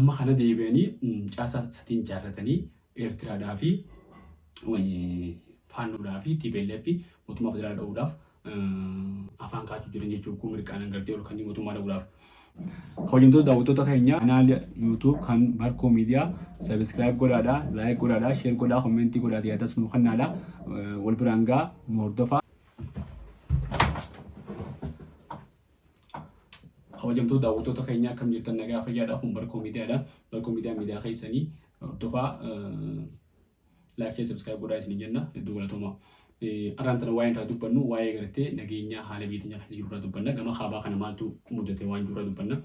Amma kana deebi'anii caasaa satiin ijaarratanii Eertiraadhaa fi Faannoodhaa fi TPLF mootummaa federaalaa dha'uudhaaf afaan kaachuu jiran jechuun kun mirqaanan gartee ol kanii mootummaa dha'uudhaaf. Kabajamtoota daawwattoota keenya chaanaala YouTube kan Barkoo Miidiyaa subscribe godhaadha, like godhaadha, share godhaa, commentii godhaadha, yaadas nu kennaadha. Wal biraan gaa nu hordofaa. Kabajamtoota daawwattoota keenya akkam jirtan nagaa fayyaadha. Kun Barkoo Miidiyaadha. Barkoo Miidiyaa miidiyaa keessanii hordofaa like share subscribe godhaa isin jenna. Hedduu galatoomaa. Arraan tana waa'ee irraa dubbannu waa'ee gartee nageenya haala biyya teenya keessa jiru irraa dubbanna. Gama kaabaa kana maaltu mudate waan jiru irraa dubbanna.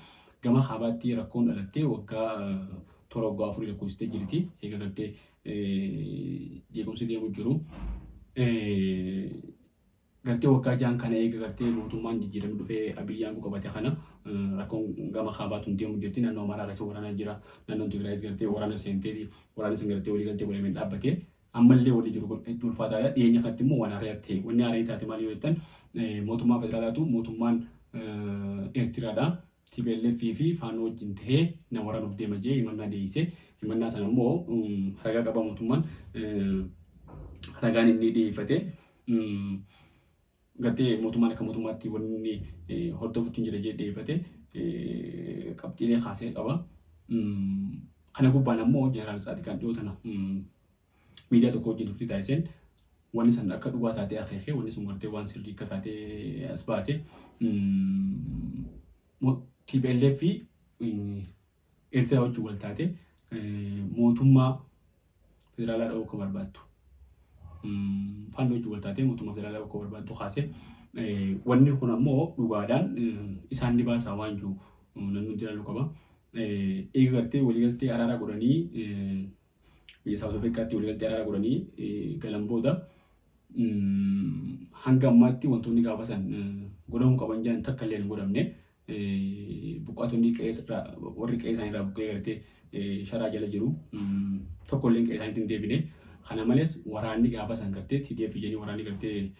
Gama kaabaatti rakkoon dhalattee waggaa toora waggaa afurii lakkoofsitee jirti. Eega gartee jeequmsi deemu jiru. Gartee waggaa ja'an kana eega gartee mootummaan jijjiiramni dhufee Abiyyi aangoo qabate kana rakkoon gama kaabaa tun deemu jirti. Naannoo Amaaraa keessa waraana jira. Naannoon Tigraayis gartee waraana seenteeti. Waraanni sun gartee waliigaltee godhameen dhaabbate. Ammallee walii jiru kun hedduu ulfaataadha. Dhiyeenya kanatti immoo waan haaraa ta'e. Wanni haaraa taate maal yoo jettan mootummaa federaalaatu mootummaan Eertiraadha. TPLF fi Faannoo wajjin tahee na waraanuuf deema jee himannaa dhiyeesse. Himannaa sana immoo ragaa qaba mootummaan ragaan inni dhiyeeffate gartee mootummaan akka mootummaatti wanni hordofutti hin jira jee dhiyeeffate qabxiilee kaasee qaba. Kana gubbaan ammoo Jeneraal Tsaadiqaan dhiyoo tana miidiyaa tokko wajjin turtii taasiseen wanni san akka dhugaa taatee akeekee wanni sun gartee waan sirrii akka taatee as baase TPLF fi Eertiraa wajjin wal taate mootummaa federaalaa dha'uu akka barbaaddu Faannoo wajjin wal taatee mootummaa federaalaa akka barbaaddu kaase wanni kun ammoo dhugaadhaan isaan ni baasaa waan jiru namni hundi ilaaluu qaba. Eega gartee waliigaltee araaraa godhanii biyya Saawuz Afrikaatti waliigaltee araaraa godhanii galan booda hanga ammaatti wantoonni gaafa san godhamuu qaban jedhan takka illee hin godhamne. Buqqaatonni warri qe'ee isaanii irraa buqqee gartee sharaa jala jiru tokko illee qe'ee isaaniitti hin deebine. Kana malees waraanni gaafa san gartee TDF jedhanii waraanni gartee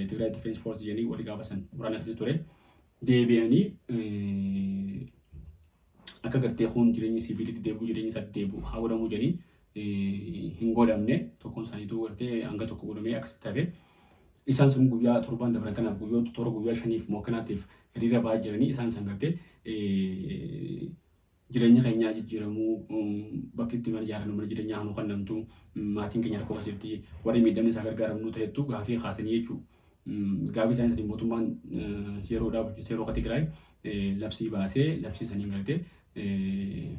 Tigraay Defense Force jedhanii warri gaafa san waraana keessa ture deebi'anii akka gartee kun jireenyi siviilitti deebi'u jireenyi isaatti deebi'u haa godhamuu jedhanii hin godhamne tokkoon isaaniituu gartee hanga tokko godhamee akkasitti hafe. Isaan sun guyyaa torbaan dabran kanaaf guyyoota toora guyyaa shaniif moo akkanaatiif hiriira ba'aa jiranii isaan san gartee jireenya keenyaa jijjiiramuu bakki itti mana ijaarannu mana jireenyaa hanuu kannamtu maatiin keenya rakkoo keessa jirti warri miidhamni isaa gargaaramnu ta'ettu gaafii kaasanii jechuudha. Gaafii isaanii sanii mootummaan yeroodhaa bulchiinsa yeroo Tigraay labsii baasee labsii saniin gartee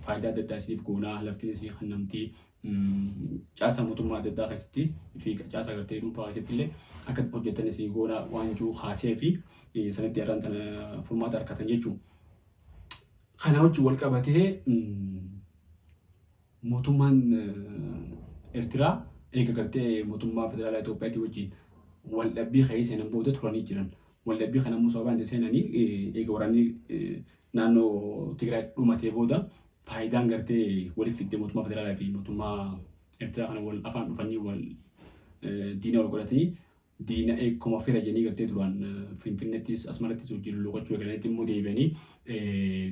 faayidaa adda addaa isiniif goonaa laftiin isinii kannamtii caasaa mootummaa adda addaa keessatti fi caasaa gartee dhuunfaa keessatti illee akka hojjetan isinii goonaa waan jiru kaasee fi sanatti har'aan tana furmaata argatan jechuudha. Kana wajjin wal qabatee mootummaan Eertiraa eega gartee mootummaa federaalaa Itoophiyaatii wajjin wal dhabbii ka'ee seenan booda turanii jiran. Wal dhabbii kana immoo sababaan itti seenanii eega waraanni naannoo Tigraay dhumatee booda faayidaan gartee waliif fidde mootummaa federaalaa fi mootummaa Eertiraa kana wal afaan dhufanii wal diina wal godhatanii diina eekkuma fira jedhanii gartee duraan Finfinnettis Asmarattis wajjin lolloqachuu eegalanitti immoo deebi'anii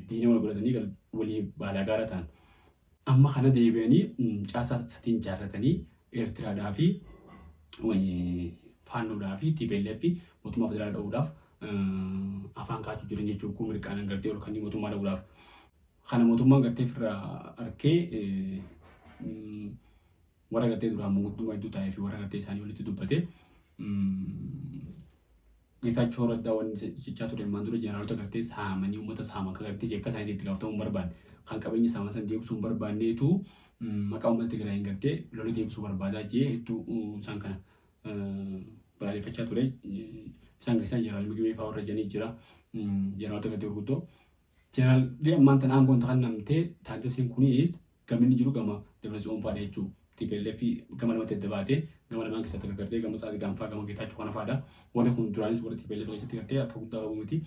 diina wal godhatanii walii baalaagaara ta'an. Amma kana deebi'anii caasaa satiin ijaarratanii Eertiraadhaa fi Faannoodhaa fi TPLF mootummaa federaalaa dha'uudhaaf afaan kaachuu jiran jechuun kun mirqaanan gartee ol kanii mootummaa dha'uudhaaf. Kana mootummaan gartee ofirraa arkee warra gartee duraan manguddummaa hedduu taa'ee fi warra gartee isaanii walitti dubbate Geetaachoo Raddaa wanni jechaa ture ammaan dura jeneraalota gartee saamanii uummata saaman kan gartee yakka isaanii itti gaafatamuu hin barbaanne kan qabeenya saaman san deebisuu hin barbaanneetu maqaa uummata Tigraayiin gartee lola deebisuu barbaadaa jee hedduu isaan kana balaaleffachaa ture. Isaan keessaa jeneraal Migibee fa'aa warra jedhanii jira. Jeneraalota gartee gurguddoo. Jeneraal ammaan tan aangoon takannamtee Taaddaseen kunis Gamni inni jiru gama Dabratsiyoon fa'aadha jechuudha. TPLF gama lamatti adda baate gama lamaan keessatti akka gartee gama Tsaadiqaan fa'a gama Geetaachoo kana fa'aadha. Warri kun duraanis warra TPLF keessatti gartee harka guddaa qabu miti.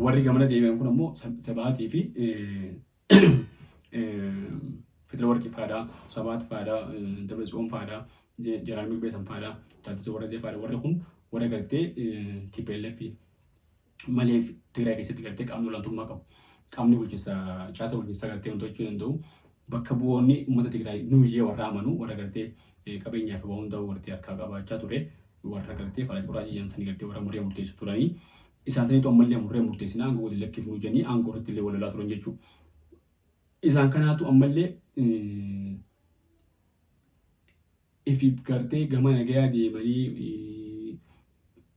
Warri gamana deebi'an kun ammoo Sabaatii fi Fitirawarqi fa'aadha, Sabaat fa'aadha, Dabratsiyoon fa'aadha, Jeneraal Migbeesan fa'aadha, Taaddasee Warradee fa'aadha. Warri kun warra gartee TPLF malee Tigraay keessatti gartee qaamni olaantummaa qabu. Qaamni bulchiinsa caasa bulchiinsaa gartee wanta hojjechuu danda'u. Bakka bu'oonni uummata Tigraay nuuyyee warra amanu, warra gartee qabeenyaa fi waa hundaa gartee harkaa qabaachaa ture, warra gartee falaaj quraacii jedhan sanii gartee warra muree murteessu turanii, isaan saniitu ammallee murree murteessinaa, aangoo waliin lakkifnuu jedhanii aangoo irratti illee wal lolaa turan jechuudha. Isaan kanaatu ammallee ifiif gartee gama nagayaa deemanii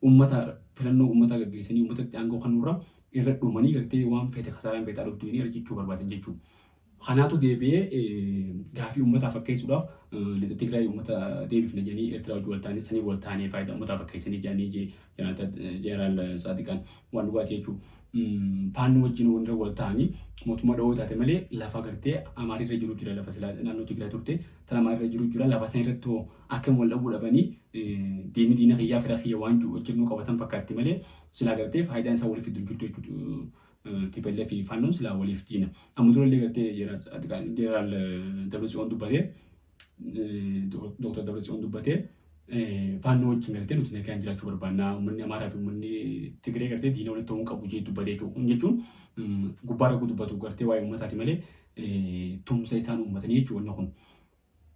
uummata filannoo uummataa gaggeessanii uummatatti aangoo kanurra irra dhumanii gartee waan fete kasaaraan feetaa dhuftu jedhanii irra jechuu barbaadan jechuudha. Kanaatu deebi'ee gaafii uummataa fakkeessuudhaaf lixa Tigraay uummata deebifna jedhanii Eertiraa wajjin wal taanee sanii wal taanee faayidaa uummataa fakkeessanii jedhanii Jeneraal Tsaadiqaan waan dhugaatii jechuudha. Faannoo wajjin warra wal ta'anii mootummaa dhawoo taate malee lafa gartee Amaariirra jiru jira, lafa silaa naannoo Tigraay turte tan Amaariirra jiru jira. Lafa san irratti hoo akkam wal dhabuu dhabanii, diinni diina kiyyaa fira kiyya waan jiru hojjennuu qabatan fakkaatti malee silaa gartee faayidaan isaa waliif fiddu hin jirtu jechuudha. TPLF fi Faannoon silaa waliif diina. Amma durallee gartee Jeneraal Dabratsiyoon dubbatee, Dr. Dabratsiyoon dubbatee, Faannoo wajjin gartee nuti nagaan jiraachuu barbaanna. Uummanni Amaaraa fi uummanni Tigree gartee diina walitti ta'uu hin qabu jee dubbatee jechuudha. Kun jechuun gubbaa irra dubbatu gartee waa'ee uummataati malee tumsa isaan uummatanii jechuudha wanni kun.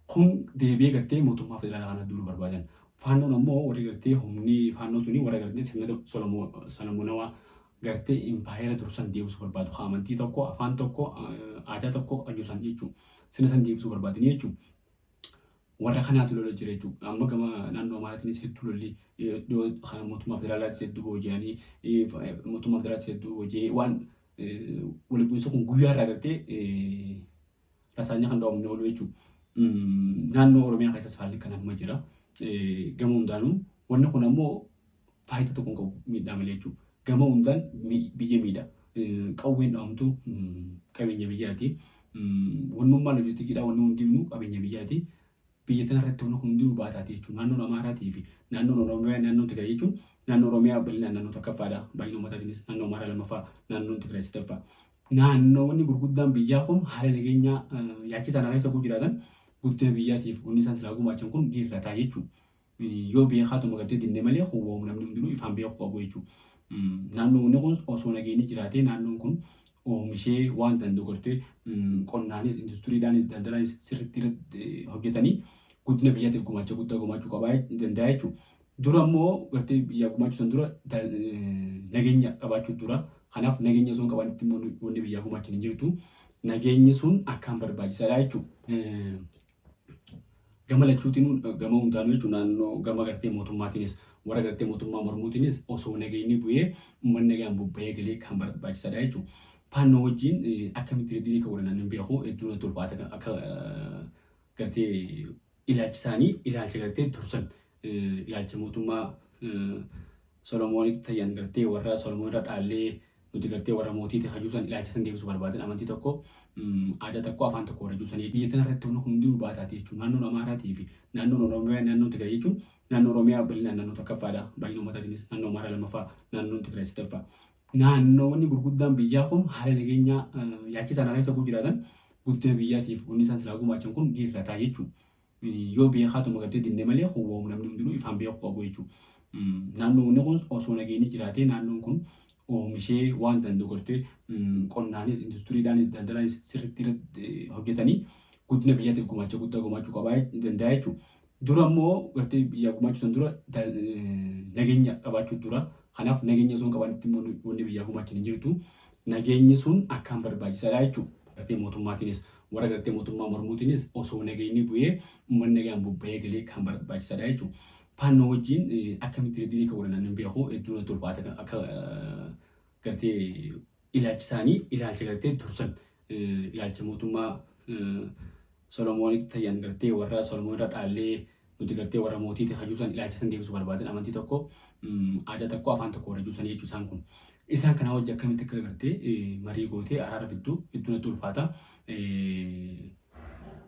Kun deebi'ee gartee mootummaa federaalaa kana duuluu barbaadan. Faannoon ammoo warri gartee humni Faannoo tuni warra gartee sirna Solomoonawaa gartee impaayera dursan deebisuu barbaadu. Ka amantii tokko, afaan tokko, aadaa tokko qajuusan jechuudha. Sirna san deebisuu barbaadanii jechuudha. Warra kanaatu lola jira jechuudha. Amma gama naannoo Amaaraatiinis hedduu lolli dhiyoo kana mootummaa federaalaatis hedduu booji'anii, mootummaa federaalaatis hedduu booji'ee, waan walitti bu'iinsa kun guyyaa irraa gartee rasaanni kan dhawamne oolu jechuudha. Naannoo Oromiyaa keessas haalli kanuma jira. Gama hundaanuu wanni kun ammoo faayidaa tokko hin qabu miidhaa malee jechuudha. Gama hundaan biyya miidha. Qawween dhawamtu qabeenya biyyaati. Wannummaa loojistikiidhaa wanni hundinuu qabeenya biyyaati. Biyya tana irratti wanni hundinuu baataati jechuudha. Naannoon Amaaraatii fi naannoon Oromiyaa, naannoon Tigraay jechuun, naannoo Oromiyaa bal'inaan naannoo tokkoffaadha. Baay'ina uummataatiinis naannoo Amaaraa lammaffaa, naannoon Tigraay sadaffaa. Naannoonni gurguddaan biyyaa kun haala nageenyaa yaachisaan keessa jiraatan guddina biyyaatiif wanni isaan silaa gumaachan kun ni hir'ata jechuudha. Yoo beekaatuma gartee dinne malee kun woom namni hundinuu ifaan beeku qabu jechuudha. Naannoonni kun osoo nageenyi jiraatee naannoon kun oomishee waan danda'u gartee qonnaanis, industiriidhaanis, daldalaanis sirriitti irratti hojjetanii guddina biyyaatiif gumaacha guddaa gumaachuu qabaa danda'a jechuudha. Dura immoo gartee biyyaa gumaachuu san dura nageenya qabaachuu dura. Kanaaf nageenya osoo hin qabaannetti immoo wanni biyyaa gumaachan hin jirtu. Nageenyi sun akkaan barbaachisaadha jechuudha. Gama lachuutiin, gama hundaanuu jechuudha, naannoo gama gartee mootummaatiinis warra gartee mootummaa mormuutiinis osoo nageenyi bu'ee uummanni nagaan bobba'ee galee kan barbaachisaadha jechuudha. Faannoo wajjin akkamitti dirii akka godhan hin beeku, hedduu natti ulfaata. Akka gartee ilaalchi isaanii ilaalcha gartee dursan ilaalcha mootummaa Solomoonitti tayyan gartee warra Solomoon irra dhaallee nuti gartee warra mootiiti kajuusan ilaalcha san deebisuu barbaadan, amantii tokko, aadaa tokko, afaan tokko warra juusanii. Biyya tana irratti wanni kun hundinuu baataati jechuudha. Naannoon Amaaraatii fi naannoon Oromiyaa, naannoon Tigraay jechuun, naannoo Oromiyaa bal'inaan naannoo tokkoffaadha. Baay'ina uummataatiinis naannoo Amaaraa lammaffaa, naannoon Tigraay sadaffaa. Naannoonni gurguddaan biyyaa kun haala nageenyaa yaachisaan keessa jiraatan guddina biyyaatiif wanni isaan silaa gumaachan kun ni hir'ata jechuudha. Yoo beekaatuma gartee dinne malee kun woom namni hundinuu ifaan beeku qabu jechuudha. Naannoonni kun osoo nageenyi jiraatee naannoon kun oomishee waan danda'u gartee qonnaanis, industiriidhaanis, daldalaanis sirriitti irratti hojjetanii guddina biyyaatiif gumaacha guddaa gumaachuu qabaa danda'a jechuudha. Dura immoo gartee biyyaa gumaachuu san dura nageenya qabaachuu dura. Kanaaf nageenya osoo hin qabaannetti immoo wanni biyyaa gumaachan hin jirtu. Nageenyi sun akkaan barbaachisaadha jechuudha. Gartee mootummaatiinis warra gartee mootummaa mormuutiinis osoo nageenyi bu'ee uummanni nagaan bobba'ee galee kan barbaachisaadha jechuudha. Faannoo wajjin akkamitti dirii akka godhan hin beeku, hedduu natti ulfaata. Akka gartee ilaalchi isaanii ilaalcha gartee dursan ilaalcha mootummaa Solomoonitti tayyan gartee warra Solomoon irra dhaallee nuti gartee warra mootiiti kajuusan ilaalcha san deebisuu barbaadan, amantii tokko, aadaa tokko, afaan tokko warra juusanii jechuu isaan kun. Isaan kana hojii akkamitti akka gartee marii gootee araara fidduu hedduu natti ulfaata.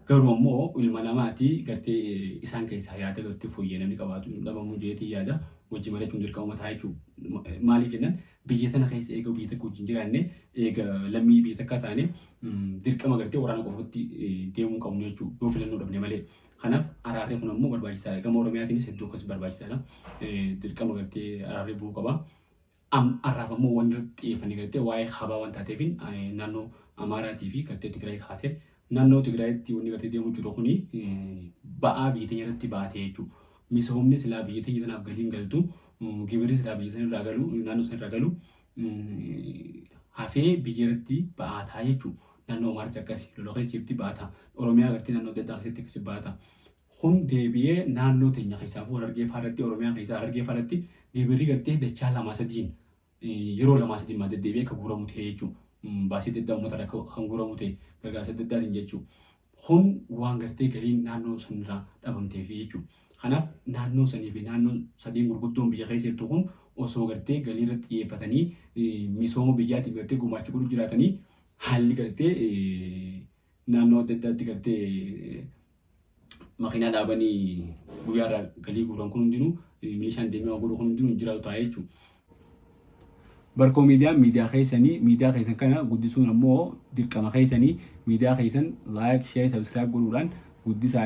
Garuu ammoo ilma namaati, gartee isaan keessaa yaada gartee fooyyee namni qabaatu dhabamuu jeetii yaada wajji mari'achuun dirqama mataa jechuudha. Maaliif jennaan, biyya tana keessa eega biyya takka wajjin jiraanne, eega lammii biyya takkaa taane, dirqama gartee waraana qofatti deemuu qabnu jechuudha yoo filannoo dhabne malee. Kanaaf araarri kun ammoo barbaachisaadha. Gama Oromiyaatiinis hedduu akkas barbaachisaadha. Dirqama gartee araarri bu'uu qaba. Har'aaf ammoo wanni irratti xiyyeeffanne gartee waa'ee kaabaa waan taateefin naannoo Amaaraatii fi gartee Tigraay kaasee. Naannoo Tigraayitti wanni gartee deemu jiru kuni ba'aa biyya teenya irratti baatee jechuudha. Misoomni silaa biyya teenya tanaaf galiin galtu, gibirri silaa biyya san irraa galu, naannoo san irraa galu hafee biyya irratti ba'aa ta'a jechuudha. Naannoo Amaaraatti akkasi lola keessa jirti, ba'aa ta'a. Oromiyaa gartee naannoo adda addaa keessatti akkasi ba'aa ta'a. Kun deebi'ee naannoo teenya keessaafuu Harargee fa'aa irratti, Oromiyaa keessaa Harargee fa'aa irratti gibirri gartee dachaa lamaa sadiin, yeroo lamaa sadiin maa deddeebi'ee akka guuramu ta'e jechuudha. Baasii adda addaa uummata irraa kan guuramu ta'e gargaarsa adda addaatiin jechuudha. Kun waan gartee galiin naannoo sanirraa dhabamteef jechuudha. Kanaaf naannoo sanii fi naannoon sadeen gurguddoon biyya keessa jirtu kun osoo gartee galii irratti xiyyeeffatanii misooma biyyaatiif gartee gumaacha godhu jiraatanii, haalli gartee naannoo adda addaatti gartee makiinaa dhaabanii guyyaarraa galii guuran kun hundinuu, milishaan deemee waan godhu kun hundinuu hin jiraatu ta'a jechuudha. Barkoo Miidiyaan miidiyaa keessanii, miidiyaa keessan kana guddisuun ammoo dirqama keessanii. Miidiyaa keessan like, share, subscribe godhuudhaan guddisaa.